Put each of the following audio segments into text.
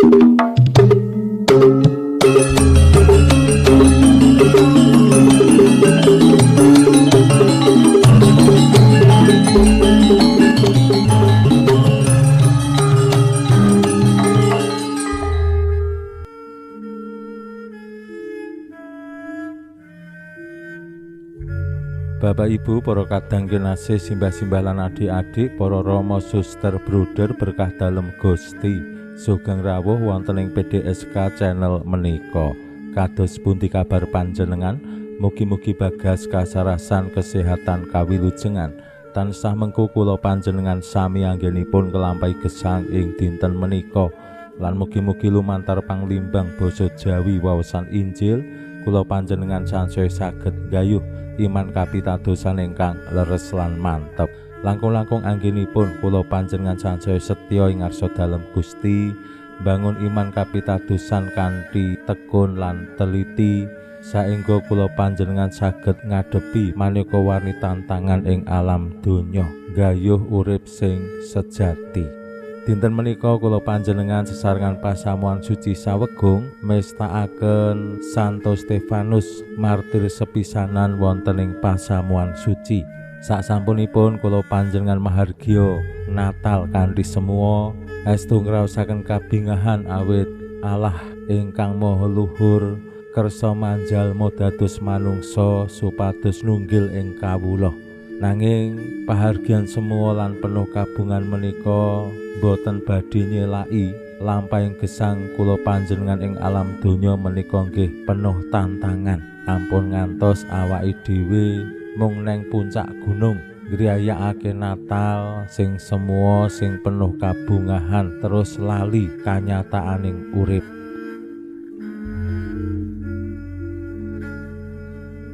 Bapak Ibu, para kadang kinasih, simbah-simbah lan adik-adik, para rama, suster, bruder berkah dalem Gusti, sugeng rawuh wonten ing PDSK channel menika. Kados pundi kabar panjenengan? Mugi-mugi bagas kasarasan kesehatan kawilujengan. Tansah mengku kula panjenengan sami anggenipun kelampahi gesang ing dinten menika. Lan mugi-mugi lumantar panglimbang basa Jawi wawasan Injil kula panjenengan sansaya saged nggayuh iman kapitadosan ingkang leres lan mantep. Langkung-langkung anggenipun kula panjenengan sansaya setya ing ngarsa dalem Gusti, bangun iman kapitadosan kanthi tekun lan teliti saengga kula panjenengan saged ngadepi maneka warni tantangan ing alam donya, nggayuh urip sing sejati. Dinten menika kula panjenengan sesarengan pasamuan suci Sawegung mestakaken Santo Stefanus martir sepisanan wonten ing pasamuan suci. Sasampunipun kula panjenengan mahargya Natal kanthi semua estu ngraosaken kabingahan awit Allah ingkang Maha Luhur kersa manjalma dados manungsa supados nunggil ing kawula. Nanging pahargyan semua lan penuh kabungan menika boten badhe nyelaki lampahing gesang kula panjenengan ing alam donya menika nggih penuh tantangan. Ampun ngantos awake dhewe mung neng puncak gunung ngriyayakake Natal sing semua sing penuh kabungahan terus lali kanyataaning urip.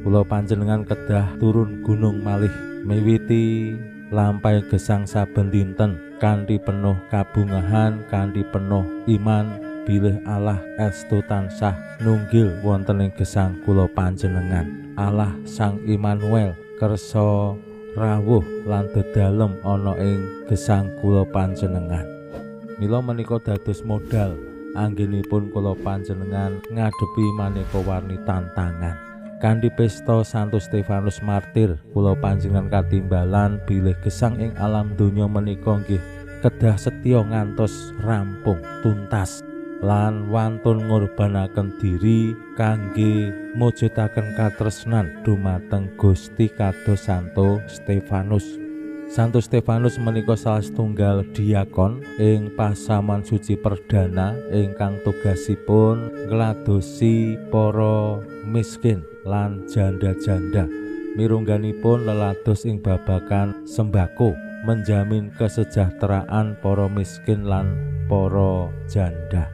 Kula panjenengan kedah turun gunung malih miwiti lampahi gesang saben dinten kanthi penuh kabungahan, kanthi penuh iman bilih Allah estu tansah nunggil wonten ing gesang kula panjenengan. Allah Sang Immanuel kersa rawuh lan dedalem ana ing gesang kula panjenengan. Mila menika dados modal anggenipun kula panjenengan ngadepi maneka warni tantangan. Kanthi pesta Santo Stefanus martir kula panjenengan katimbalan bilih gesang ing alam donya menika nggih kedah setya ngantos rampung tuntas lan wantun ngorbanaken diri kangge mujudaken katresnan dumateng Gusti kados Santo Stefanus. Santo Stefanus menika salah setunggal diakon ing pasamuan suci perdana ingkang tugasipun ngladosi para miskin lan janda-janda. Mirungganipun lelados ing babagan sembako, menjamin kesejahteraan para miskin lan para janda.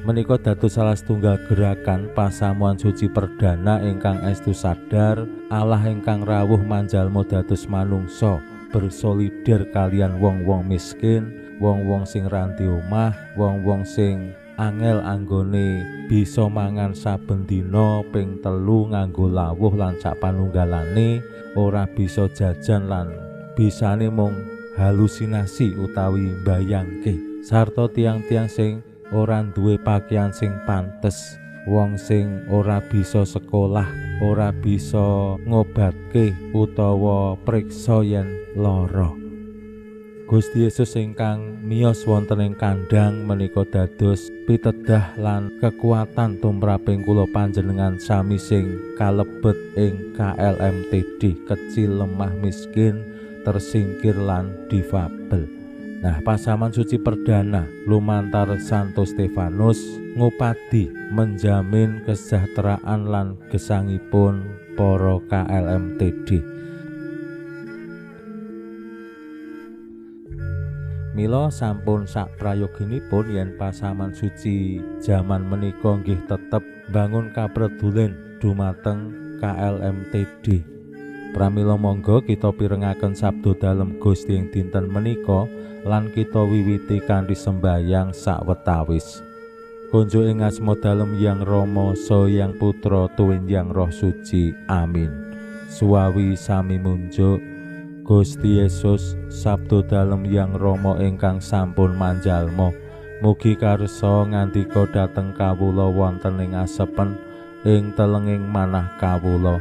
Menika dados salah setunggal gerakan pasamuan suci perdana ingkang estu sadar Allah ingkang rawuh manjalma dados manungsa bersolider kalian wong-wong miskin, wong-wong sing ranti omah, wong-wong sing angel anggone bisa mangan saben dina ping 3 nganggo lawuh lan sak panunggalane, ora bisa jajan lan bisane mung halusinasi utawi mbayangke, sarta tiang-tiang sing ora duwe pakaian sing pantes, wong sing ora bisa sekolah, ora bisa ngobatke utawa priksa yen lara. Gusti Yesus ingkang miyos wonten ing kandhang menika dados pitedah lan kekuatan tumraping kula panjenengan sami sing kalebet ing KLMTD, kecil, lemah, miskin, tersingkir lan difabel. Nah, pasaman suci perdana lumantar Santo Stefanus ngupadi menjamin kesejahteraan lan gesangipun para KLMTD. Mila sampun sak prayoginipun yen pasaman suci jaman menika nggih tetep bangun kapredulen dumateng KLMTD. Pramila monggo kita pirengaken sabda dalem Gusti ing dinten menika lan kita wiwiti kanthi sembayang sawetawis. Kunjuk ing asma dalem Yang Rama saha Yang Putra tuwin Yang Roh Suci. Amin. Suwawi sami munjuk Gusti Yesus, sabda dalem Yang Rama ingkang sampun manjalma Mugi karsa ngandika dhateng kawula wonten ing asepen ing telenging manah kawula.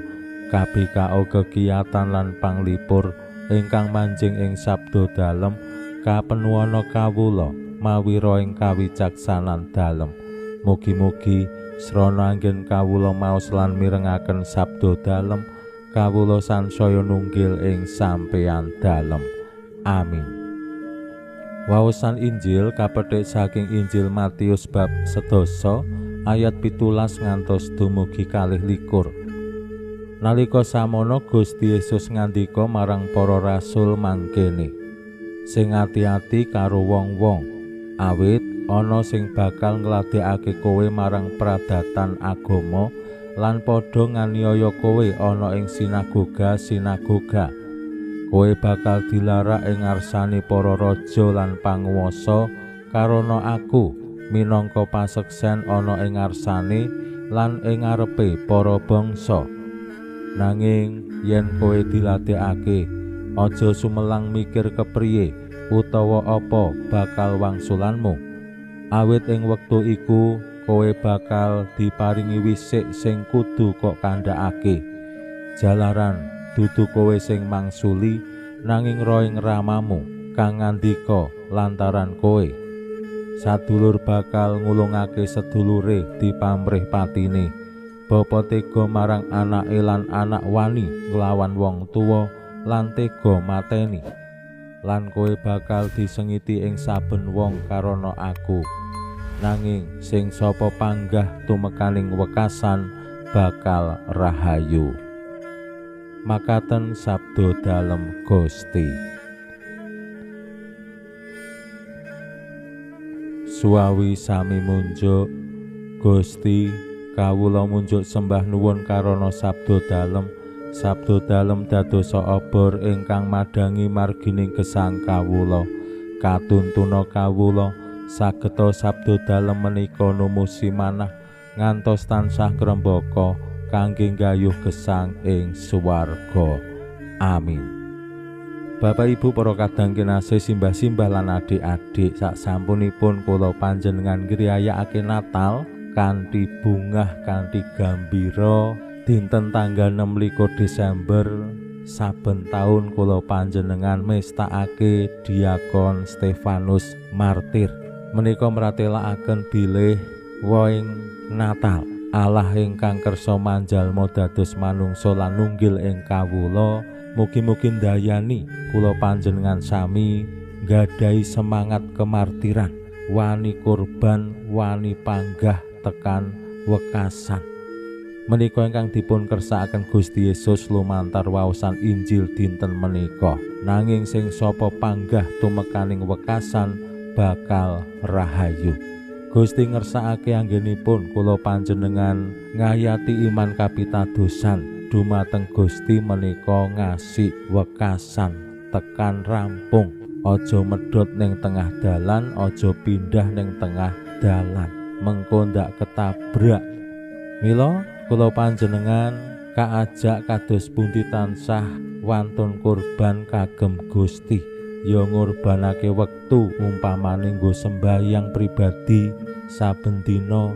Kabikao kekiyatan lan panglipur ingkang manjing ing sabda dalem kapenuwana kawula mawira ing kawicaksanan dalem. Mugi-mugi srana anggen kawula maos lan mirengaken sabda dalem kawula sansaya nunggil ing sampeyan dalem. Amin. Waosan Injil kapethik saking Injil Matius bab 7 ayat 17 ngantos dumugi 22. Nalika samono Gusti Yesus ngandika marang para rasul mangkene, sing ati-ati karo wong-wong, awit ana sing bakal ngladekake kowe marang pradatan agama lan padha nganiaya kowe ana ing sinagoga-sinagoga. Kowe bakal dilarak ing ngarsane para raja lan panguwasa karana aku minangka paseksen ana ing ngarsane lan ing ngarepe para bangsa. Nanging yen kowe diladekake, aja sumelang mikir kepriye utawa apa bakal wangsulanmu. Awit ing wektu iku kowe bakal diparingi wisik sing kudu kok kandhakake. Jalaran dudu kowe sing mangsuli, nanging roing ramamu kang ngandika lantaran kowe. Sadulur bakal ngulungake sedulure dipamrih patine. Bapa tega marang anake lan anak wani nglawan wong tuwa lan tega mateni. Lan kowe bakal disengiti ing saben wong karana aku. Nanging sing sapa panggah tumekaning wekasan bakal rahayu. Makaten sabda dalem Gusti. Suwawi sami munjuk Gusti, kawula munjuk sembah nuwun karana sabda dalem. Sabda dalem dadosa obor ingkang madhangi margining gesang kawula. Katuntuna kawula sageta sabda dalem menika numusi manah ngantos tansah ngrembaka kangge nggayuh gesang ing swarga. Amin. Bapak Ibu para kadang kinasih, simbah-simbah lan adik-adik, sak sampunipun kula panjenengan ngriyayakake Natal kanthi bungah kanthi gambira dinten tanggal 26 Desember saben taun kula panjenengan mestakake Diakon Stefanus Martir. Menika mratelakaken bilih woing Natal Allah ingkang kersa manjalma dados manungsa lan nunggil ing kawula, mugi-mugi ndayani kula panjenengan sami nggadahi semangat kemartiran, wani kurban, wani panggah tekan wekasan. Menika ingkang dipun kersakaken Gusti Yesus lumantar waosan Injil dinten menika. Nanging sing sapa panggah tumekaning wekasan bakal rahayu. Gusti ngersakake anggenipun kula panjenengan ngayati iman kapitadosan dumateng Gusti menika ngasih wekasan tekan rampung. Aja medhot ning tengah dalan, aja pindah ning tengah dalan, mengko ndak ketabrak. Mila kula panjenengan kaajak kados pundi tansah wantun kurban kagem Gusti. Ya ngorbanake wektu umpamane nggo sembahyang pribadi saben dina,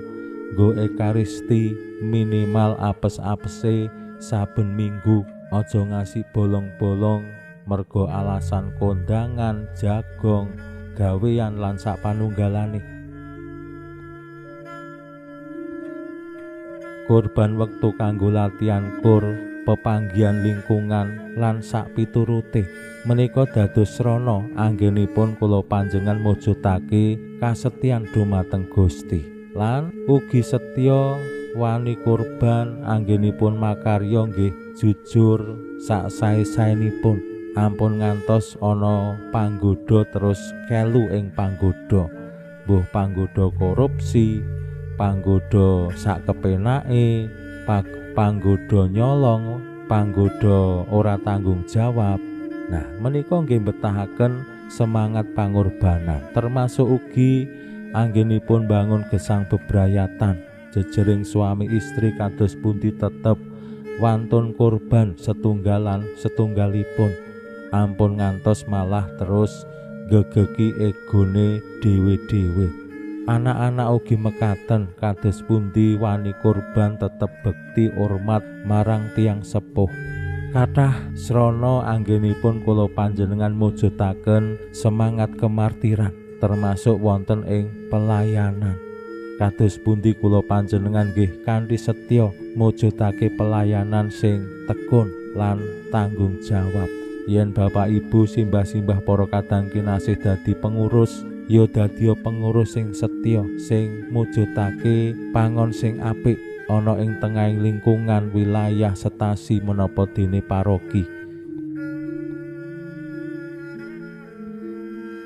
nggo ekaristi minimal apes-apese saben minggu, aja ngasih bolong-bolong mergo alasan kondangan, jagong, gawean lan sak panunggalane. Korban wektu kanggo latihan kur, pepanggihan lingkungan lan sak piturute. Menika dados srana anggenipun kula panjenengan mujudake kasetyan dumateng Gusti lan ugi setya wani kurban anggenipun makarya nggih jujur sak sae-saenipun. Ampun ngantos ana panggoda terus kelu ing panggoda, mbuh panggoda korupsi, panggoda sak kepenake, panggoda nyolong, panggoda ora tanggung jawab. Nah, menika nggih betahaken semangat pangorbanan, termasuk ugi anggenipun bangun gesang bebrayatan, jejering suami istri kados pundi tetep wantun korban setunggalan setunggalipun. Ampun ngantos malah terus gegeki egone dhewe-dhewe. Anak-anak ugi mekaten kados pundi wani kurban tetep bekti hormat marang tiyang sepuh. Kathah srana anggenipun kula panjenengan mujudaken semangat kemartiran termasuk wonten ing pelayanan. Kados pundi kula panjenengan nggih kanthi setya mujudake pelayanan sing tekun lan tanggung jawab. Yen bapak ibu simbah-simbah para kadang kinasih dadi pengurus, ya dadi pengurus sing setya, sing mujudake pangon sing apik ana ing tengahing lingkungan wilayah setasi menapa dene paroki.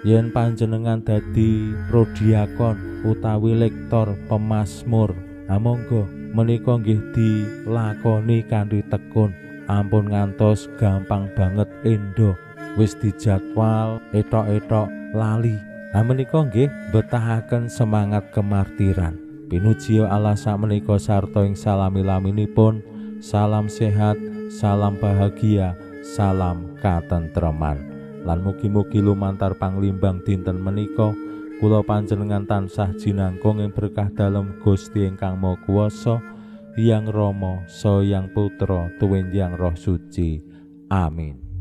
Yen panjenengan dadi prodiakon utawi lektor pemasmur, monggo menika nggih dilakoni kanthi tekun. Ampun ngantos gampang banget endo, wis dijadwal etok-etok lali. Menika nggih betahaken semangat kemartiran. Pinuji Allah sakmenika sarta ing salami-laminipun. Salam sehat, salam bahagia, salam katentreman. Lan mugi-mugi lumantar panglimbang dinten menika kula panjenengan tansah jinangkung ing berkah dalem Gusti ingkang Maha Kuwasa, Hyang Rama, Sang Hyang Putra, tuwin Hyang Roh Suci. Amin.